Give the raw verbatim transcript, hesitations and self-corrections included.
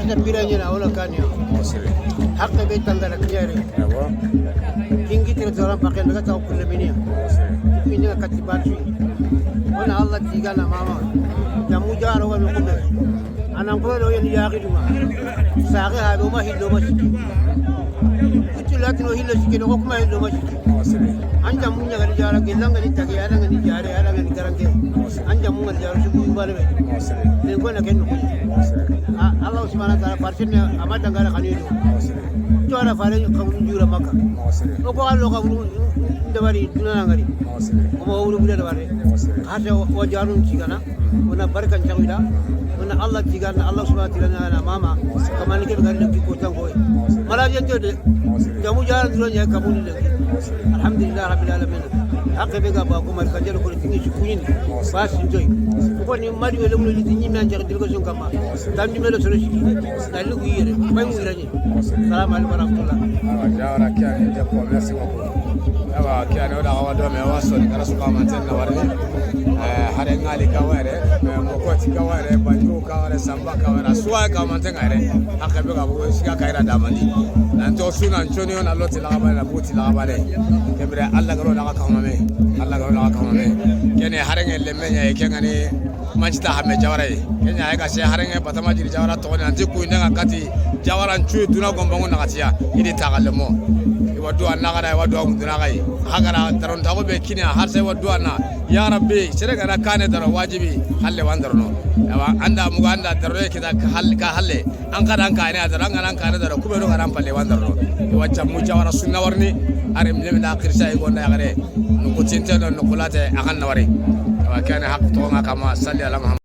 Ita bira ɲena wala kaniya. Hakke be tangara kiyare. Kingi tere toran pakke daga taw kulle miniya. Mini ga kati batu. Wona Allah tigana mama. Jamu jaro wa no kumbe. Anan ko do yen yaqi duma. Saqe ha do ma hillo ma sikki. Kutu latino hillo sikki do kuma hillo ma sikki. An jamu ɲa ga ni jara, gelanga ni tagi, ala ga ni jare, ala ga ni garange. An jamu ga ni jara, su bu bale be. Len ko na ken ko. Allah subhanahu wa ta'ala farsin ama dangara khanido. To ala fare ko mun jura Makka. O ko allo ko mun dabari duna ngari. O mo wulu bude dabari. Hata wa jarun cigana. Wona barkan jawida. Wona Allah tigana, Allah subhanahu wa ta'ala na mama. Kamani ke ga lenki ko tango. Mala je to de. Jamu jara duro ɲa kamuni lenki. Alhamdulillah rabbil alamin. Hakke be ga ba ko mar ka jere ko tingi su kuyin. Ba sin toy. Ko ni mari wala mun ni tingi man jere dirgo sun kama. Dan di melo solo siki. Dalu ku yere. Bay mu yere. Salam alaikum warahmatullah. Awa, Jawara, Kiani, Deppo, merci beaucoup. Awa, Kiani, o da awa do me wa so ni kala su ka manten na wari. Eh, hare ngali ka wari, eh, mokoti ka wari, banju ka wari, samba ka wari, suwa ka manten ngare. Hakke be ga bo siga ka ira damandi. Nan to suna nconi on allo ti la bale, na buti la bale. Kemre Allah garo na ka mame. Allah garo na ka mame. Kene hare ngel le menya e kengani. Manci ta hame Jawara ye. Kenya ay ga se hare nge batama jiri Jawara to ne anti ku ndanga kati Jawara ncu duna gombangu na katiya. Idi ta galle mo. Iwa duwa na gara, iwa duwa munduna gai. Hagara taron tago be kini har sai wa duwa na. Ya Rabbi, sere ga na kane daro wajibi. Halle wan daro no. Awa anda muga anda daro ye kita ka hal-, ka halle. An kada an kane daro, an kada an kane daro. Kube do ga ran palle wan daro no. Iwa jamu Jawara sunna warni. Are mle na kirsa igo nda gare. Nuku tinte no nuku late a kan na wari. Awa kane hak to nga kama salli ala Muhammad.